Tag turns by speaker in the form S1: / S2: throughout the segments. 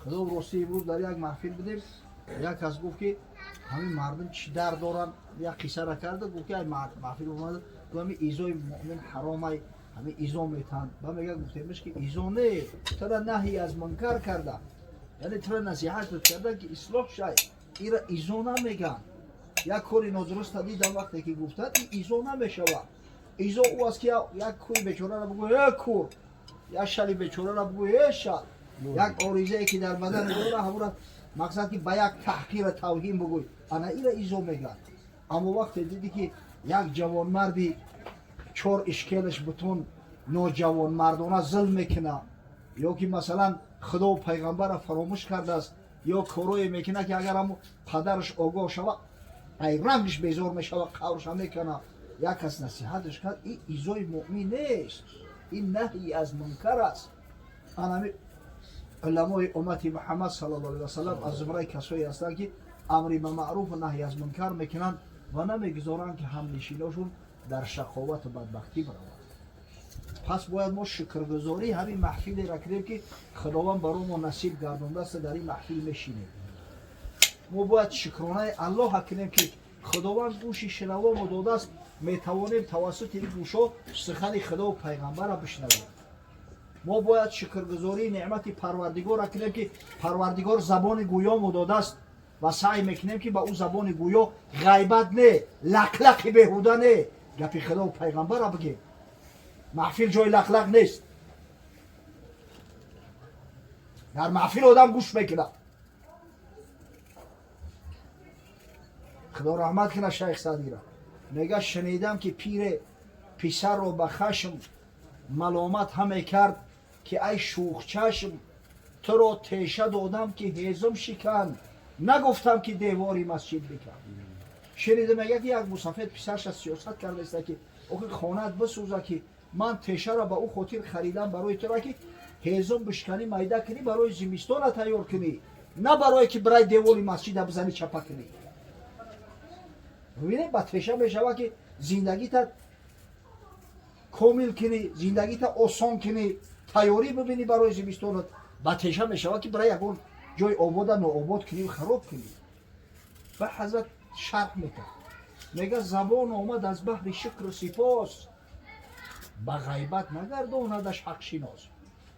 S1: Худо ростӣ, имрӯз дар як маҳфил будем, як кас гуфт, ки ҳамин мардум чӣ дард доранд. Як қиссара карда гуфт, ки ай маҳфил омада, гуфт, ҳамин изои муъмин ҳаромай, ҳамин изо метаҳанд. Ба мега гуфтемш, ки изо не, тура наҳи аз мункар карда, яъне тура насиҳат карда, ки ислоҳ шай. Ира изо намеган. Як кори нодуруста дидам, вақте ки гуфтад, ин изо намешавад. Изо ӯ аст, ки як кури бечораро бугӯ: «Э, кур!» Як шали бечораро бугӯ: «Э, шал!» Як оризае, ки дар бадан дора, ҳамура мақсад, ки ба як таҳқира тавҳин бугӯй, ана ира изо меган. Аммо вақте дидӣ, ки як ҷавонмарди чор ишкелаш бутун ноҷавонмардона зулм мекуна, ё ки масалан худову пайғамбарро фаромӯш кардааст, ё корое мекуна, ки агар ҳамо падараш огоҳ шава, ай рангш безор мешава, қаврша мекана, як кас насиҳаташ кард, ин изои муъмин нест, ин наҳи аз мункар аст. Анами уламои уммати Муҳаммад саллаллоҳу алайҳи васаллам аз зумраи касое ҳастанд, ки амри ба маъруфу наҳи аз мункар мекунанд ва намегузоранд, ки ҳамнишиношон дар шақовату бадбахтӣ бираванд. Пас бояд мо шукргузорӣ ҳамин маҳфилеро кунем, ки Худованд барои мо насиб гардондааст, дар ин маҳфил мешинем. Мо бояд шукронаи Аллоҳа кунем, ки Худованд гӯши шинавомо додааст, метавонем тавассути ин гӯшҳо сухани Худову пайғамбарро бишнавем. Мо бояд шукргузории неъмати Парвардигорро кунем, ки Парвардигор забони гӯёмо додааст ва саъй мекунем, ки ба ӯ забони гӯё ғайбат не, лақлақи беҳуда не, гапи Худову пайғамбарро бигем. Маҳфил ҷои лақлақ нест. Дар маҳфил одам гӯш мекунад. Худо раҳмат кунад шайх Садира, мега: «Шунидам, ки пире писарро ба хашм маломат ҳаме кард, ки ай шӯхчашм, туро теша додам, ки ҳезум шикан, нагуфтам, ки девори масҷид бикан». Шунида, мега, ки як мусафед писарша сиёсат кардааста, ки охи хонаат бисӯза, ки ман тешаро ба ӯ хотир харидам барои тура, ки ҳезум бишканӣ, майда кунӣ, барои зимистона тайёр кунӣ, на барое ки барои девори масҷида бизанӣ, чапа кунӣ. Бибинед, ба теша мешавад, ки зиндагита комил кунӣ, зиндагита осон кунӣ, тайёрӣ бибинӣ барои зимистонат. Ба теша мешавад, ки барои ягон ҷои обода нообод кунӣ, хароб кунӣ. Ба ҳазрат шарҳ мекард, мега: «Забон омад аз баҳри шукру сипос, ба ғайбат нагардонадаш ҳақшинос».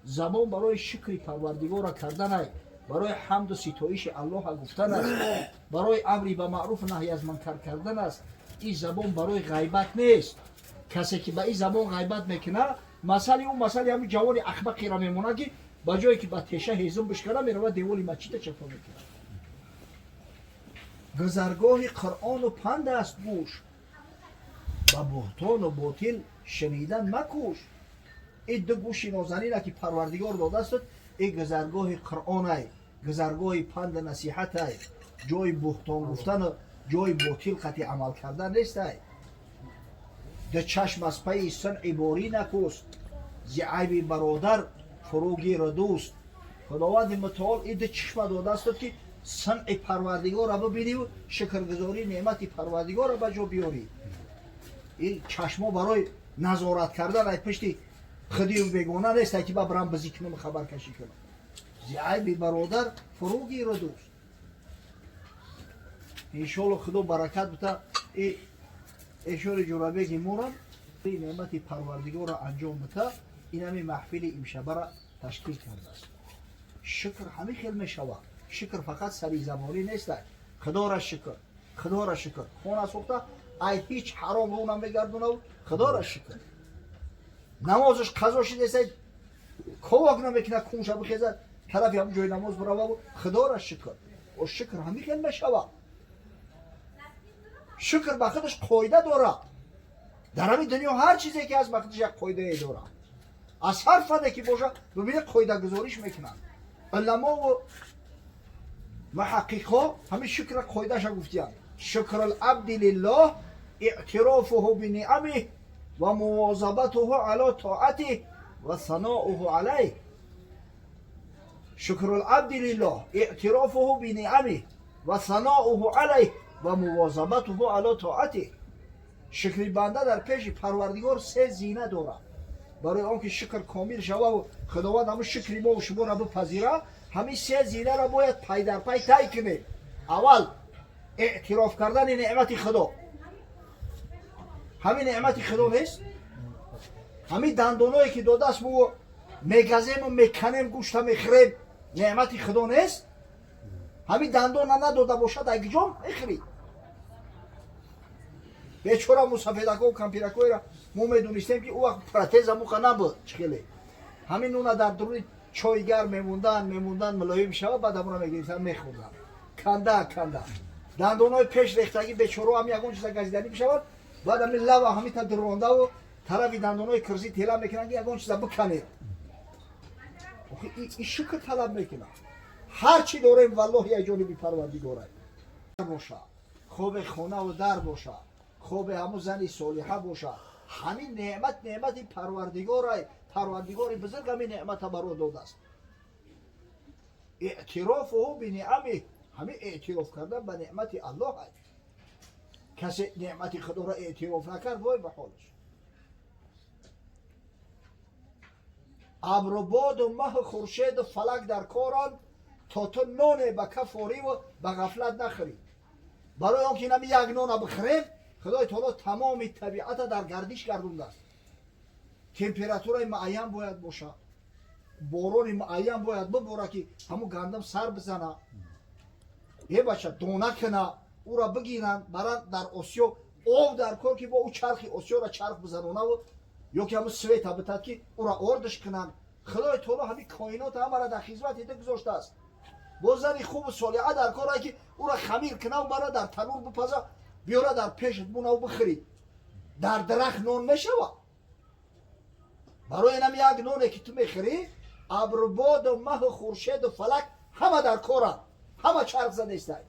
S1: Забон барои шукри Парвардигора карданай, барои ҳамду ситоиши Аллоҳа гуфтан аст, барои амри ба маъруф, наҳи аз мункар кардан аст. Ин забон барои ғайбат нест. Касе ки ба ин забон ғайбат мекунад, масали ӯ масали ҳамин ҷавони ахмақеро мемонад, ки ба ҷое ки ба теша ҳезум бишкана, меравад, деволи масҷида чапа мекунад. Гузаргоҳи Қуръону панд аст гӯш, ба буҳтону ботил шунидан макӯш. Ин ду гӯши нозанина, ки Парвардигор додааст, ин гузаргоҳи Қуръонай, гузаргоҳи панду насиҳатай, ҷои буҳтон гуфтану ҷои ботил қатъи амал кардан нестай. Ду чашм аз пайи сунъи борӣ накӯст, зи айби бародар фурӯ гиру дӯст. Худованди мутаол ин ду чишма додааст, ки сунъи Парвардигорро бибиниву шукргузории неъмати Парвардигорро ба ҷо биёрӣ. Ин чашмо барои назорат кардан ай пишти худию бегона нест, ки ба брам бизӣ кунам, хабаркашӣ кунам. Зи айби бародар фурӯ гиру дӯст. Иншоалло, Худо баракат бита и эшори Ҷурабеги морам неъмати Парвардигорро анҷом бита, ин ҳами маҳфили имшабара ташкил кардааст. Шукр ҳамин хел мешавад. Шукр фақат сари забонӣ нест. Худора шукр, Худора шукр, хона сохта, ай ҳеҷ ҳаром рӯ намегардонав, Худора шукр. Намозаш қазо шидеса, ковок намекунад, кунша бихезад, тарафи ҳамн ҷои намоз биравад, Худора шукр. О, шукр ҳамин хел мешавад. Шукр ба худаш қоида дорад. Дар ҳамин дунё ҳар чизе ки ҳаст, ба худаш як қоидае дорад. Аз ҳар фане ки бошад, бибинед, қоидагузориш мекунанд уламову муҳаққиқҳо. Ҳамин шукра қоидаша гуфтиянд: شكر العبد لله اعترافه بنعمه ومواظبته على طاعته وثناؤه عليه. شكر العبد لله اعترافه بنعمه وثناؤه عليه ومواظبته على طاعته. Шукри банда дар пеши Парвардигор се зина дорад. Барои он ки шукр комил шававу Худованд ҳамун шукри мову шуморо бипазира, Ҳамин се зинаро бояд пай дар пай тай кунем. Аввал эътироф кардани неъмати Худо. Ҳамин неъмати Худо нест? Ҳамин дандоное ки додааст, мо мегазему меканем, гӯшта мехӯрем, неъмати Худо нест? Ҳамин дандона надода бошад, айгиҷо мехӯрӣ? Бечора мусафедако, кампиракоеро мо медонистем, ки ӯ вақт протеза муқа набуд, чӣ хеле ҳамин нуна дар дуруни чойи гарм мемондан, мулоим шава, баъд ҳамура мегирифтан, мехӯрдан, канда канда. Дандонҳои пеш рехтагӣ бечоро ҳам ягон чиза газиданӣ мешавад, баъд ҳамин лава ҳамита дурондаву тарафи дандонҳои кирзӣ тела мекунанд, ки ягон чиза биканед. И шукр талаб мекунад. Ҳар чӣ дорем, валлоҳи, як ҷониби Парвардигорай боша, хобе хонаву дар боша, хобе ҳамун зани солиҳа боша, ҳамин неъмат неъмати Парвардигорай. Парвардигори бузург ҳамин неъмата баро додааст. Эътирофуҳу биниъами, ҳамин эътироф кардан ба неъмати Аллоҳ. Касе неъмати Худоро эътироф накард, вой ба ҳолаш. Абру боду маҳу хуршеду фалак дар коранд, то ту ноне ба каф ориву ба ғафлат нахӯрӣ. Барои он ки инами як нона бихӯрем, Худои таоло тамоми табиата дар гардиш гардондааст. Температураи муайян бояд бошад, борони муайян бояд бибора, ки ҳамун гандум сар бизана, е бача дона кина, ӯра бигиранд, баранд дар осиё. Об дар кор, ки бо ӯ чархи осиёра чарх бизанонаву ё ки ҳамун света битад, ки ӯра ордаш кунанд. Худои таоло ҳамин коинота ҳамара дар хизмати ту гузоштааст. Бо зани хубу солиҳа дар корае, ки ӯра хамир кунаву бара дар танур бипаза, биёра дар пешат бунаву бихӯрӣ. Дар дарахт нон мешавад? Барои инам як ноне ки ту мехӯрӣ, абру боду маҳу хуршеду фалак ҳама дар коранд, ҳама чарх задестай,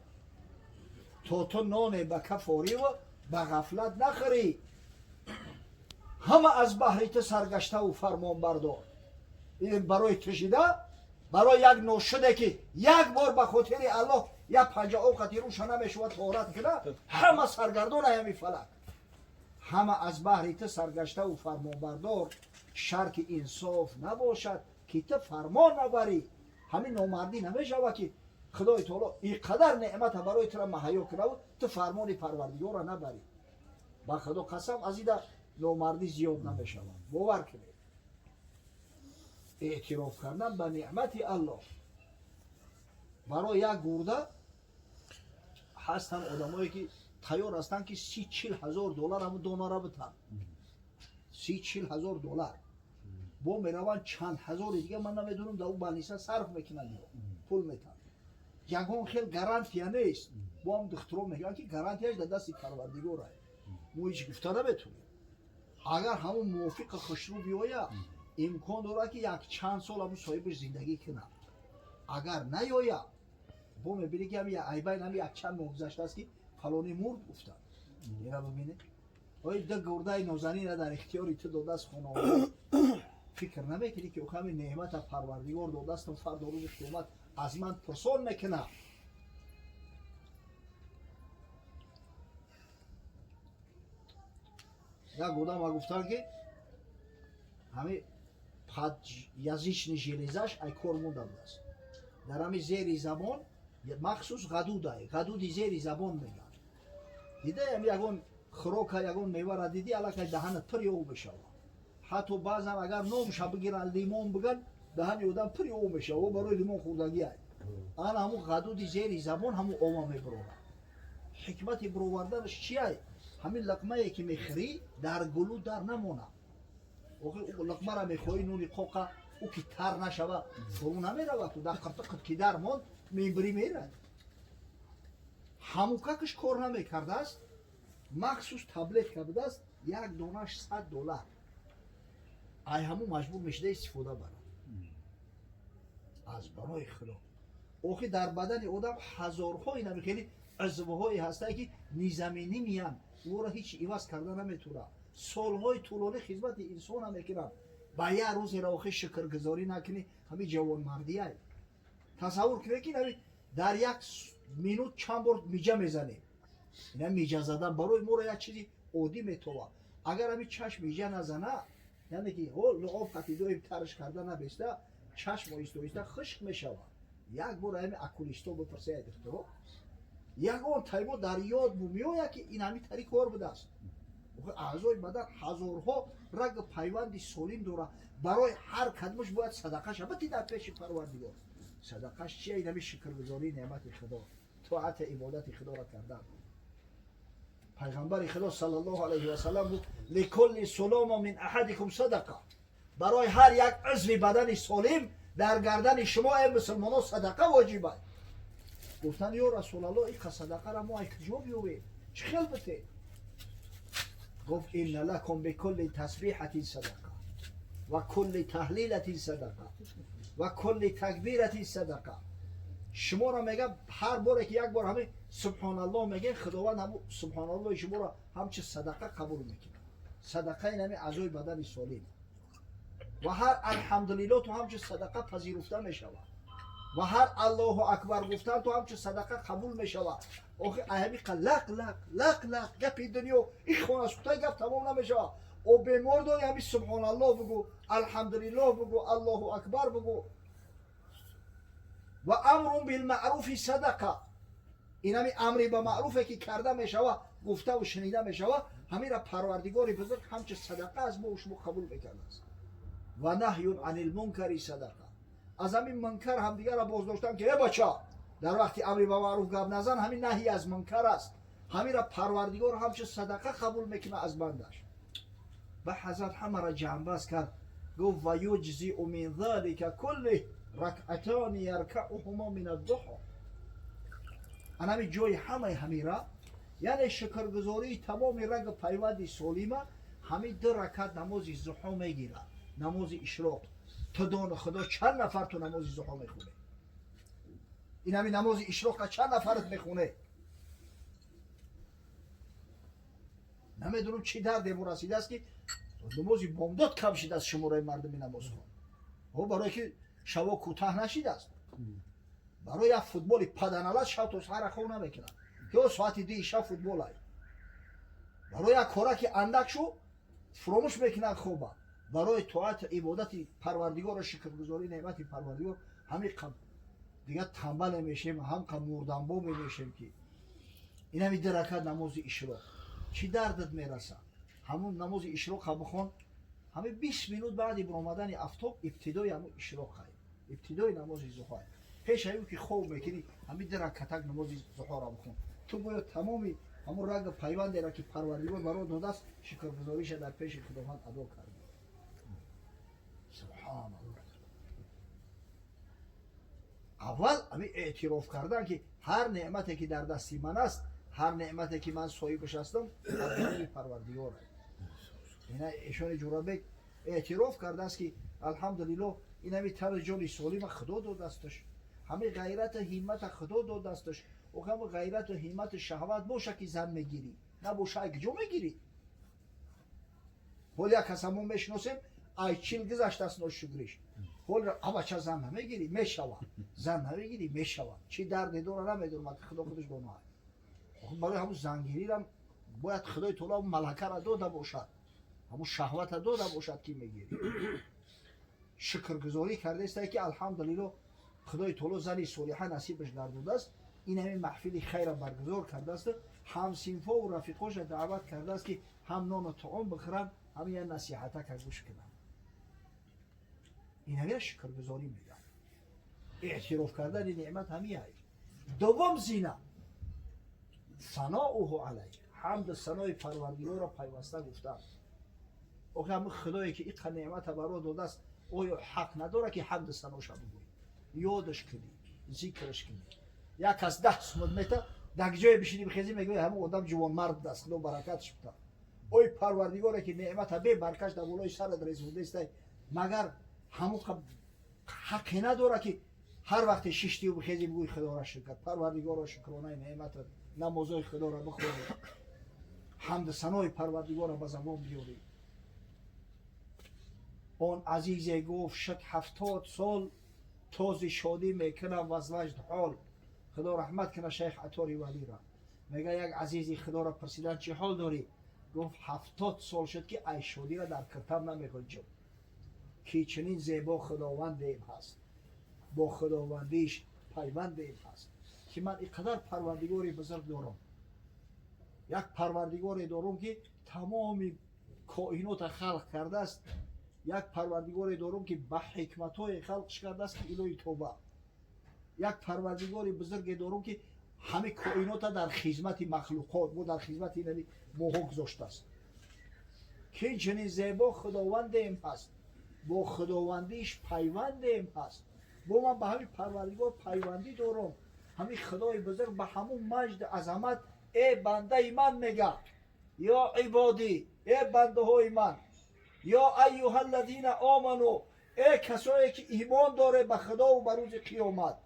S1: то ту ноне ба каф ориву ба ғафлат нахӯрӣ. Ҳама аз баҳри ту саргаштаву фармонбардор. Ин барои ту шида, барои як ношуде, ки як бор ба хотири Аллоҳ як панҷа об қати рӯша намешавад, тоҳорат куна, ҳама саргардона ҳами фалак. Ҳама аз баҳри ту саргаштаву фармонбардор, шарки инсоф набошад, ки ту фармон набарӣ. Ҳамин номардӣ намешавад, ки Худои таоло ин қадар неъмата барои тура маҳайё кунаву ту фармони Парвардигорро набарӣ. Ба Худо қасам, аз ида номардӣ зиёд намешавад, бовар кунед. Эътироф кардан ба неъмати Аллоҳ. Барои як гурда ҳастанд одамое, ки тайёр ҳастанд, ки 30-40 ҳазор доллар ҳамун донара битанд. 30-40 ҳазор доллар бо мераванд, чанд ҳазори дига ман намедонам, дар ӯ больница сарф мекунанд, пул метанд. Ягон хел гарантия нест. Бо ҳам духтуро мегӯянд, ки гарантияш дар дасти Парвардигора, мо ҳеҷ гуфта наметонем. Агар ҳамун мувофиқа хушрӯ биёяд, имкон дорад, ки як чанд сол ҳамун соҳибаш зиндагӣ кунад. Агар наёяд, бо мебинӣ, ки ҳами айбайн ҳами як чанд моҳ гузаштааст, ки фалонӣ мурд гуфтанд. Ира бибинед, ой да гурдаи нозанина дар ихтиёри ту додааст хонавода, фикр намекунӣ, ки ҳами неъмата Парвардигор додастам, фардо рӯзи қиёмат аз ман пурсон мекунад? Як одама гуфтанд, ки ҳами подъязычный железа ш ай кор монда будааст. Дар ҳами зери забон махсус ғадудай, ғадуди зери забон мегӯянд. Дида, ами ягон хӯрока, ягон мевара дидӣ, аллакай даҳанат пур об мешавад. Ҳатто баъзан агар номша бигиранд, лимон биган, даҳани одам пур об мешавад, барои лимон хӯрдагиай. Ана ҳамун ғадуди зери забон ҳамун ова мебурорад. Ҳикмати буроварданаш чиай? Ҳамин луқмае, ки мехӯрӣ, дар гулӯ дар намонад. Охир луқмара мехоҳӣ, нуни қоқа, ӯ ки тар нашава, фурӯ намеравад, дар қиртиқит ки дар монд, мебирӣ, мерад. Ҳамукакаш кор намекардааст, махсус таблетка будааст, як донаш 100 доллар. Ай ҳамун маҷбур мешуда истифода барад. Аз барои Худо, охир дар бадани одам ҳазорҳои нами хеле узвҳое ҳастанд, ки незаменимыянд, ӯро ҳеҷ иваз карда наметавонад, солҳои тӯлонӣ хизмати инсона мекунанд. Ба як рӯзеро охир шукргузорӣ накунӣ, ҳамин ҷавонмардиай. Тасаввур кунед, ки ҳамин дар як минут чанд бор миҷа мезанем. Ина миҷа задан барои моро як чизи оддӣ метовад. Агар ҳамин чашм миҷа назана, яъне ки луоб қати доим тарш карда набеста, чашм оҳиста оҳиста хушк мешавад. Як бор ҳами окулисто бипурсед, духтуро, ягон таймо дар ёд бумеояд, ки ин ҳами тари кор будааст. Аъзои бадан ҳазорҳо раг пайванди солим дорад. Барои ҳар кадмаш бояд садақа шавад дар пеши Парвардигор. Садақаш чия? Ин ҳами шукргузории неъмати Худо, тоати ибодати Худоро кардан. Пайғамбари Худо саллаллоҳу алайҳи васаллам гуфт: لكل سلامة من أحدكم صدقة. Барои ҳар як узви бадани солим дар гардани шумо, эй мусулмонон, садақа воҷиб аст. Гуфтанд: ё Расулаллоҳ, иқа садақара мо ай куҷо биёвем, чӣ хел битем? Гуфт: إن لكم بكل تسبيحة صدقة وكل تهليلة صدقة وكل تكبيرة صدقة. Шуморо мега, ҳар боре ки як бор ҳамин субҳоналлоҳ мегӯен, Худованд ҳамун субҳоналлоҳи шуморо ҳамчун садақа қабул мекунад. Садақа ин ҳамин аъзои бадани солим. Ва ҳар алҳамдулилло ту ҳамчун садақа пазируфта мешавад, ва ҳар Аллоҳу акбар гуфтан ту ҳамчун садақа қабул мешавад. Охи ҳамиқа лақ лақ лақ лақ гапи дунё, ин хонасухтаи гап тамом намешавад. О, бемор дори, ҳами субҳоналлоҳ бугӯ, алҳамдулиллоҳ бугӯ, Аллоҳу акбар бугӯ. وأمر بالمعروف صدقة. Ин ҳами амри ба маъруфе ки карда мешава, гуфтаву шунида мешава, ҳамира Парвардигори бузург ҳамчун садақа аз мо шумо қабул мекардааст. ونهي عن المنكر صدقة. Аз ҳамин мункар ҳамдигарро боздоштан, ки э бача, дар вақти амри ба маъруф гап назан, ҳамин наҳи аз мункар аст, ҳамира Парвардигор ҳамчун садақа қабул мекунад аз бандаш. Ба ҳазрат ҳамаро ҷамъбаст кард, гуфт: ويجزئ من ذلك كله ركعتان يركعهما من الضحى. Анами ҷои ҳамаи ҳамира, яъне шукргузории тамоми раг пайванди солима, ҳамин ду ракат намози зуҳо мегирад, намози ишроқ. Ту дону Худо, чанд нафар ту намози зуҳо мехоне? Ин ҳами намози ишроқа чанд нафарат мехоне? Намедонам, чӣ дарде бо расидааст, ки намози бомдод кам шидааст шумораи мардуми намозхон. О, барое ки шаво кӯтаҳ нашидааст, барои як футболи паданалат шаб то саҳара хоб намекунад, ки о соати 2-и шаб футбол ай. Барои як кора ки андак шу, фуромӯш мекунад хоба. Барои тоат ибодати Парвардигорро, шукргузории неъмати Парвардигор ҳамин дигар тамбале мешем, ҳамқа мурданбобе мешем, ки ин ҳами ду ракат намози ишроқ чӣ дардат мерасад? Ҳамун намози ишроқа бихон, ҳамин 20 минут баъди баромадани афтоб ибтидои ҳамун ишроқай, ибтидои намози зуҳай. Пеш аю ки хоб мекунӣ, ҳамин ду ракатак намози зуҳоро бихон. Ту бояд тамоми ҳамун раг пайвандеро, ки Парвардигор баро додааст, шукргузориша дар пеши Худованд адо кардӣ. Субҳаналлоҳ. Аввал ҳамин эътироф кардан, ки ҳар неъмате ки дар дасти ман аст, ҳар неъмате ки ман соҳибаш ҳастам, аз ҷониби Парвардигор. Ина эшони Ҷурабек эътироф кардааст, ки алҳамдулиллоҳ, ин ҳами тану ҷони солима Худо додасташ, ҳамин ғайрату ҳиммата Худо додасташ. Охи, ғайрату ҳиммату шаҳват боша, ки зан мегирӣ, набоша, ай куҷо мегирӣ? Ҳол як каса мо мешиносем, ай 40 гузаштааст ношукриш. Ҳол абача зан намегирӣ, мешавад, зан намегирӣ, мешавад. Чӣ дарде дора, намедонам, Худо худаш доноад. Барои ҳамун зангирирам бояд Худои таоло малакара дода бошад, ҳамун шаҳвата дода бошад, ки мегирӣ. Шукргузорӣ кардаистае, ки алҳамдулилло, Худои таоло зани солиҳа насибаш гардодааст. Ин ҳамин маҳфили хайра баргузор кардааст, ҳамсинфову рафиқоша даъват кардааст, ки ҳам нону таом бихӯранд, ҳам я насиҳатака гӯш кунанд. Ин ҳамина шукргузорӣ мегӯяд, эътироф кардани неъмат ҳамияй. Дуввум зина ثناؤه عليه, ҳамду санои Парвардигорро пайваста гуфтан. Охи, ҳамин Худое ки иқа неъмата баро додааст, оё ҳақ надорад, ки ҳамду саноша бигӯӣ, ёдаш кунӣ, зикраш кунӣ? Як кас 10 сумат мета, дар ҷое бишинӣ, бихезӣ, мегӯяд: ҳамин одам ҷувонмард будааст, Худо баракатш бита. Ой, Парвардигоре ки неъмата бебаркаш дар болои сарат резондестай, магар ҳамон ҳаққе надорад, ки ҳар вақте шиштию бихезӣ, бигӯи: Худоро шукр, Парвардигоро, шукронаи неъматат, намозои Худоро бихонӣ, ҳамду санои Парвардигорро ба забон биёрӣ? Он азизе гуфт: шуд 70 сол, този шодӣ мекунам ваз ваҷд ҳол. Худо раҳмат кунад шайх Атори Валира. Мега, як азизи Худоро пурсидан: чӣ ҳол дорӣ? Гуфт: 70 сол шуд, ки ай шодира дар киртам намехӯрҷум, ки чунин зебо Худовандем ҳаст, бо худовандиш. пайвандем ҳаст, ки ман ин қадар парвардигори бузург дорам, як парвардигоре дорам, ки тамоми коинота халқ кардааст, як парвардигоре дорам, ки ба ҳикматҳое халқш кардааст, ки илоҳи тоба, як парвардигори бузурге дорам, ки ҳамаи коинота дар хизмати махлуқот бо дар хизмати наби моҳо гузоштааст, ки чунин зебо худовандем ҳаст, бо худовандиш пайвандем ҳаст, бо ман ба ҳамин парвардигор пайвандӣ дорам. Ҳамин худои бузург ба ҳамун маҷд азамат э бандаи ман мега, ё ибодӣ, э бандаҳои ман, ё айюҳа ллазина оману, э касое ки имон доре ба худову ба рӯзи қиёмат,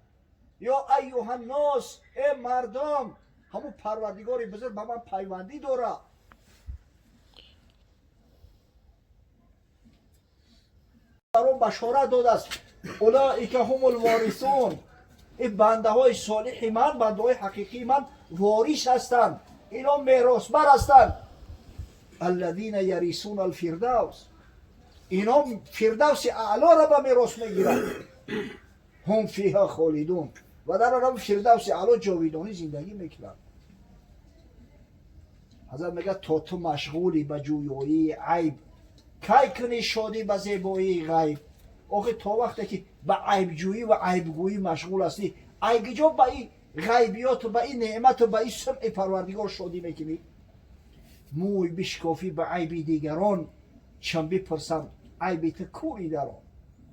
S1: ё айюҳаннос, э мардум. Ҳамун парвардигори бузург ба ман пайвандӣ дора. Барон башорат додааст: улоика ҳумул ворисун. Ин бандаҳои солиҳи ман, бандаҳои ҳақиқии ман ворис ҳастанд, ино меросбар ҳастанд. Аллазина ярисуна алфирдавс, ино фирдавси аълоро ба мерос мегиранд. Ҳум фиҳа холидун, ва дар он фирдавси аъло ҷовидонӣ зиндагӣ мекунанд. Ҳазрат мегӯяд: то ту машғулӣ ба ҷӯёии айб, кай кунӣ шодӣ ба зебоии ғайб? Охи то вақте ки ба айбҷӯӣ ва айбгӯӣ машғул ҳастӣ, айгиҷо ба ин ғайбиёту ба ин неъмату ба ин сумъи парвардигор шодӣ мекунӣ? Мӯй бишкофӣ ба айби дигарон, чун бипурсам айби ту кӯри дарон.